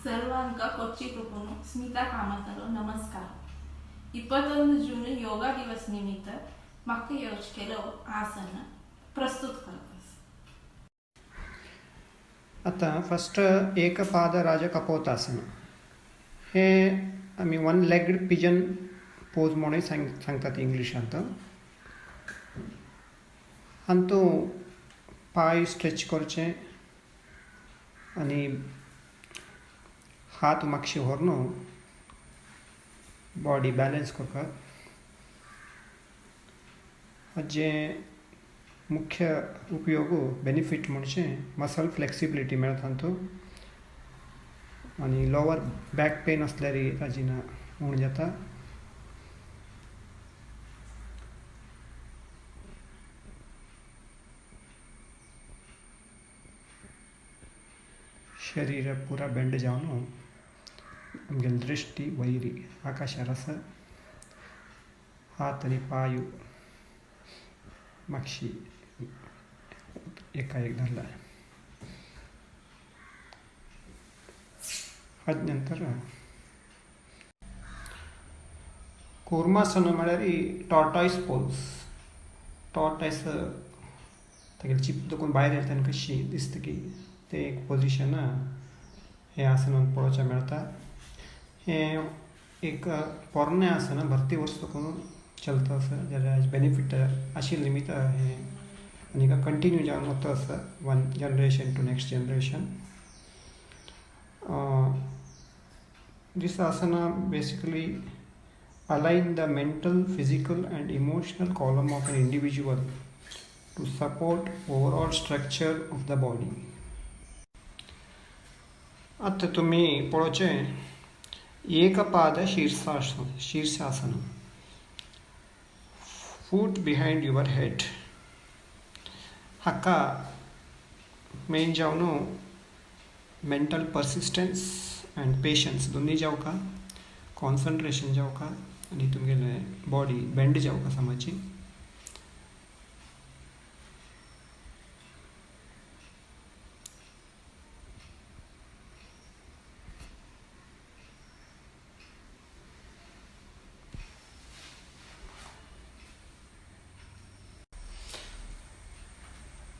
सर्वांका कोच्चि कृपून स्मिता कामतलो नमस्कार. 21 जून योगा दिवस निमित्त म्हाका योजकेलो आसन प्रस्तुत करता. आतां फस्ट एकपाद राजकपोतासन हे आमी वन लेगड पिजन पोज म्हणून सांगतात इंग्लिशांत. हातूंत पांय स्ट्रेच करचे आनी हात मातशे व्हरून बॉडी बॅलन्स करपाक. हाजें मुख्य उपयोग बेनिफीट म्हणजे मसल फ्लेक्सिबिलिटी मेळटा तातूंत आनी लोवर बॅक पेन आसल्यार ताजी ना उण जाता. शरीर पुरा बेंड जावन आमगेली दृश्टी वयरी आकाशार आसा. हात आनी पांय मातशी एकाएक धरला. हाजे नंतर कूर्मासन म्हळ्यार टॉर्टॉयस पोज. टॉर्टॉयस तागेली चिप दुखून भायर येता तेन्ना कशी दिसता की तें एक पोजिशन हें आसनान पळोवचें मेळटा. हें एक पोरणें आसन भरती वर्स करून चलता आसा जाल्यार बेनिफीट आशिल्ले निमित्त हें आनी कंटिन्यू जावन वता आसा one generation to next generation. This asana basically align the mental, physical and emotional column of an individual to support overall structure of the body. आतां तुमी पळोवचें एकपाद शीर्षासन. शीर्षासन फूट बिहायंड your head. हाका मेन जावन मेंटल पर्सिस्टन्स अँड पेशन्स दोनूय जावका, concentration जावका आनी तुमगेलें body बेंड जावका समाची.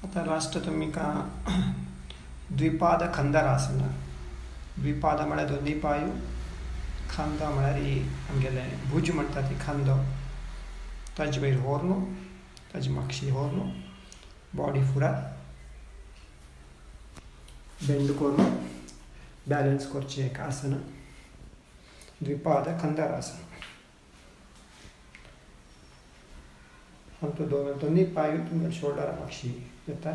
आतां लास्ट तुमी का द्विपाद खंदरासन. द्विपाद म्हळ्यार दोनूय पांय, खांदो म्हळ्यार आमगेलें भुज म्हणटा ती खांदो, ताजे वयर व्हरून ताजे मागशी व्हरून बॉडी फुडा बेंड करून बॅलन्स करचें एक आसन द्विपाद खंदरासन. हातूंत दोनूय पांय तुमगे शोल्डरा मागशी येता.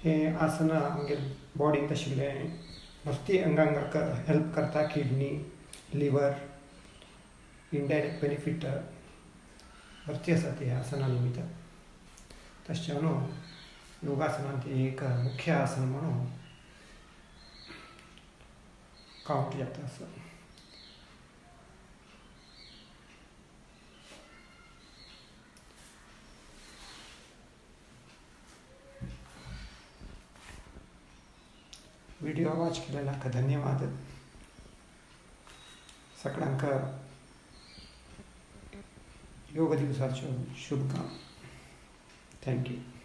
हें आसना आमगे बॉडींत आशिल्लें भरती अंगांक हेल्प करता. किडनी, लिवर, इनडायरेक्ट बेनिफीट भरती आसा ती आसना निमित्त. तशें न्हू योगासनांत एक मुख्य आसन म्हणून कावंट जाता आसा. व्हिडिओ वॉच केलेल्याक धन्यवाद. सगळ्यांक योग दिवसाच्यो शुभकामना. Thank you.